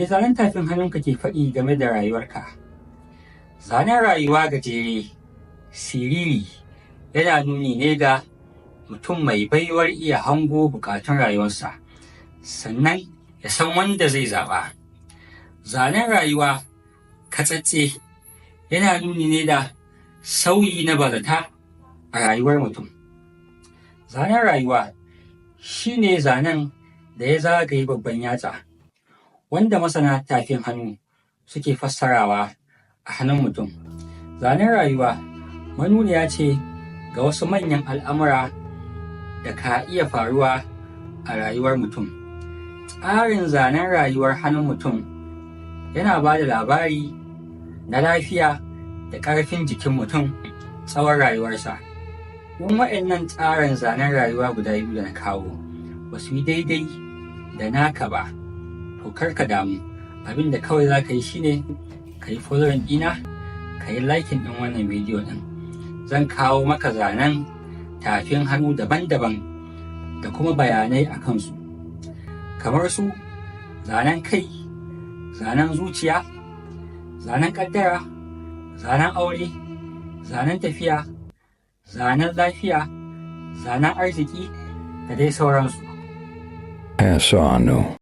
Me zanen tafin hannunka ke faɗi game da rayuwarka? Zanen rayuwa gajere, siriri yana nuni ne ga mutum mai baiwar iya hango buƙatun rayuwarsa, sannan ya san wanda zai zaɓa. Zanen rayuwa katsatse yana nuni ne da sauyi na bazata a rayuwar mutum. Zanen rayuwa shi ne zanen da ya zagaye babban yatsa, wanda masana tafin hannu suke fassarawa a hannun mutum. Zanen rayuwa manuniya ce ga wasu manyan al'amura da ka iya faruwa a rayuwar mutum. Tsarin zanen rayuwar hannun mutum yana ba da labari na lafiya da ƙarfin jikin mutum tsawon rayuwarsa. In waɗannan tsarin zanen rayuwa guda biyu da na kawo ba su yi daidai da naka ba, to kar ka damu. Abin da kawai za ka yi shi ne ka yi following ɗina, ka yi liking ɗin wannan bidiyo ɗin. Zan kawo maka zanen tafin hannu daban-daban da kuma bayanai a kansu, kamar su zanen kai, zanen zuciya, zanen ƙaddara, zanen aure, zanen tafiya, zanen lafiya, zanen arziki da dai sauransu. Hassanu.